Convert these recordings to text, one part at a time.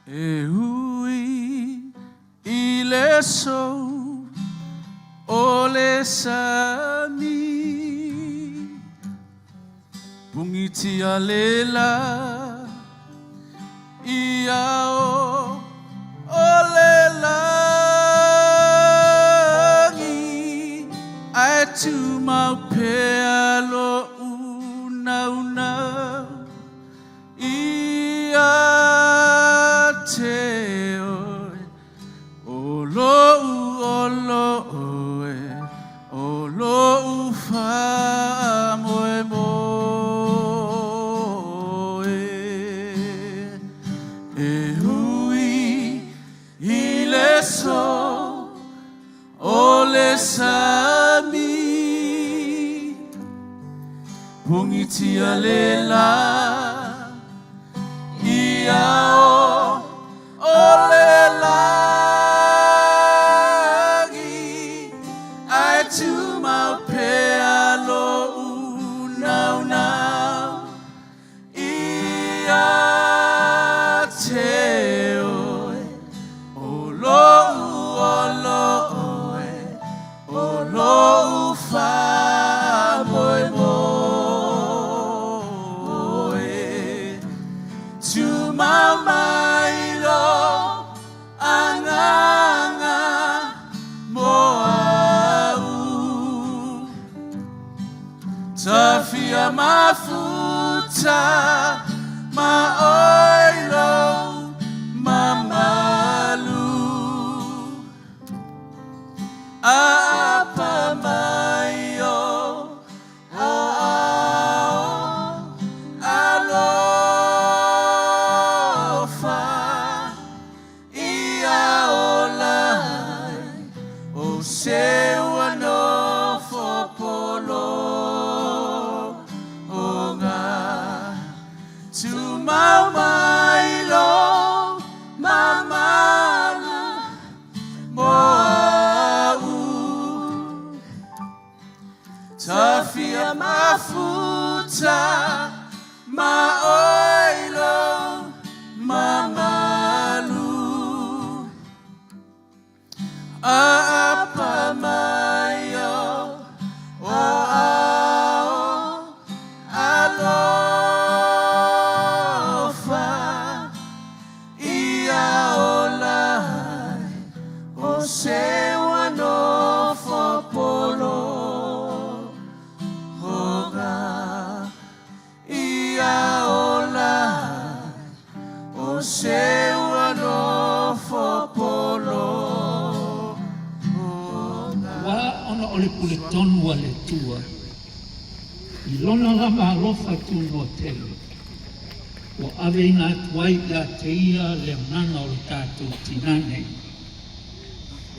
E ui i le sou o le sami, Pugitia le la i ao o le lagi, Ae tumau pea lo'u naunau ia te oe, o lo'u olo oe, o lo'u faamoemoe. E ui i le sou o le sami, Pugitia le la i ao o le lagi, Ae tumau pea lo'u naunau ia te oe, O lo'u olo oe, o lo'u faamoemoe. Tumau mai lou agaga mo a'u, Tafia mafuta ma oe i lou mamalu, Aapa mai ou aao alofa, Ia ola ai o se ua nofo pologa. Tumau mai lou mamalu mo a'u, Tafia mafuta ma oe i lou mamalu, Aapa mai ou aao alofa, Ia ola ai o se ua nofo pologa, Ia ola ai o se ua nofo pologa. Aua ona o le puletonu a le Atua i Lona lava alofa tunoa tele, ua aveina atu ai ia te Ia le agaga o le tatou tinā nei.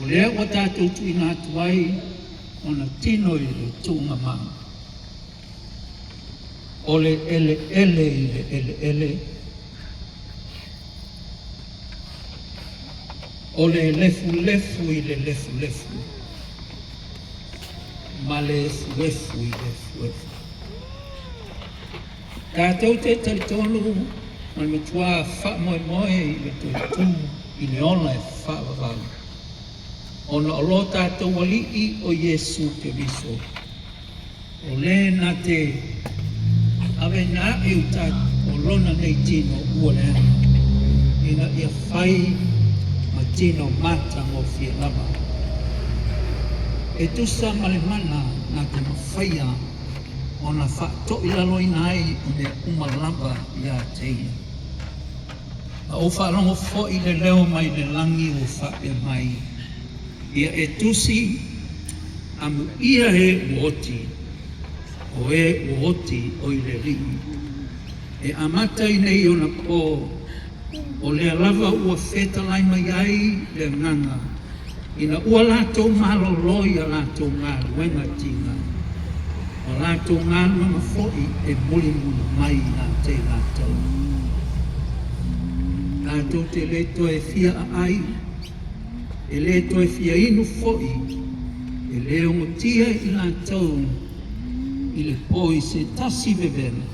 O lea ua tatou tuuina atu ai ona tino i le tuugamau. O le eleele i le eleele, o le lefulefu i le lefulefu, ma le efuefu i le efuefu. Tatou te talitonu ma le matua faamoemoe i le toe tū i le ola e faavavau, ona o lo tatou Alii o Iesu Keriso, o le na te aveina aʻe u ta o lona nei tino ua leaga, ina ia fai ma tino matagofie lava. E tusa ma le mana na te mafaia ona faatoilaloina ai o mea uma lava iā te ia. A ou faalogo foi i le leo mai le lagi ua faapea mai, Ia e tusi, amuia e ua oti, o e ua oti o i le Alii. E amata i nei ona pō, o lea lava ua fetalai mai ai le agaga ina ua latou malolo i a latou galuega tiga, o latou galuega foi e mulimuli mai ia te latou. Tatou te le toe fia aai, e le toe fia inu foi, e le ogotia i latou i le po i se tasi vevela,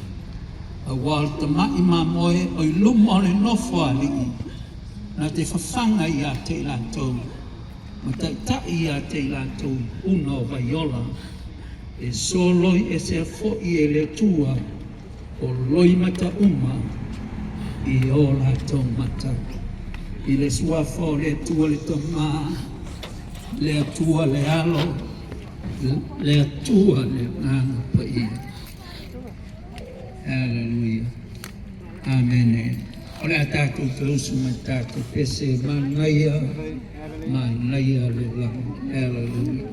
aua o le tama'i mamoe o i luma o le nofo a alii. Na te fafaga ia te i latou ma taitai ia te i latou i puna o vaiola, e soloi esea foi e le Atua o loimata uma i o latou mata. I le Suafa o le Atua le Tama, le Atua le Alo, le Atua le Agaga Paia. Aleluia. Amene. O le a tatou toe usu mai tatou pese manaia, manaia le lagi. Aleluia.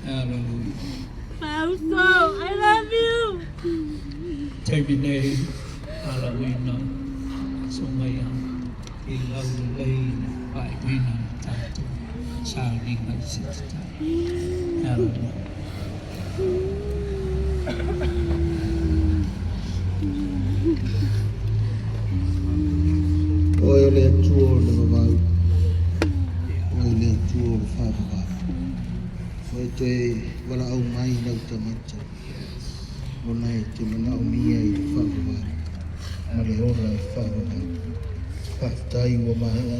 Hallelujah. Fausto, I love you. Taimi nei, alauina, so mai a i lau lelei le faaiuina o le tatou sauniga i se tatalo. Hallelujah. Oe o le Atua o le vavau, Oe o le Atua o le faavavau. Oe toe valaau mai lau tagata, ona e te manaomia i le faavavau ma le ola e faavavau. Faafetai ua maea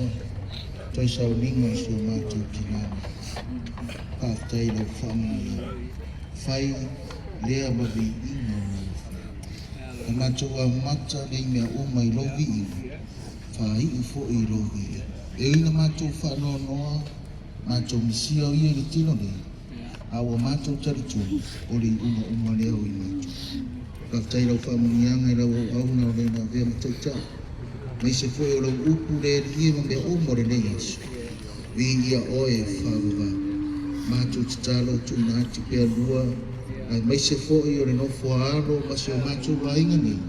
toe sauniga i si o matou tinā nei. Faafetai i lau faamanuia. Fai lea ma viiga o lau Afioga. Na matou amata nei mea uma i lou viiga, faaiu foi i lou viiga. E ui ina matou faanoanoa, matou misia o ia i le tino nei, a ua matou talitonu, o le iuga uma lea o i matou. Faafetai i lau faamanuiaga i lau auauna o le na avea ma taitai, aemaise foi o lau upu le alii ma mea uma o lenei aso. Viia oe e faavavau. Matou tatalo tuuina atu pea lua, aemaise foi o le nofo a alo ma si o matou aiga nei,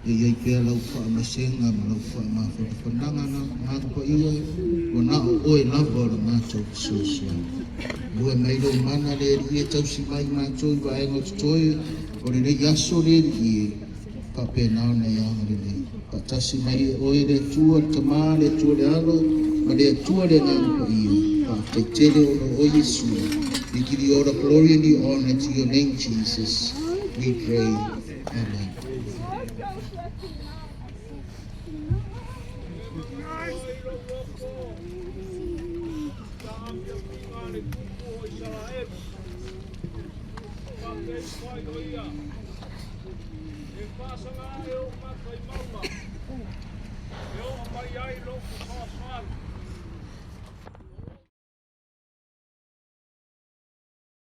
e i ai pea lau faamasega ma lau faamafanafanaga Agaga Paia, ua na o oe lava o le matou fesoasoani. Lua mai lou mana le alii e tausi mai matou i vaega o totoe o lenei aso le alii e faapena ona e agalelei. Faatasi mai e oe le Atua le Tama, le Atua le Alo, ma le Atua le Agaga Paia. Faafetai tele ona o oe Iesu. We give you all the glory and the honor to your name, Jesus. We pray. Amen.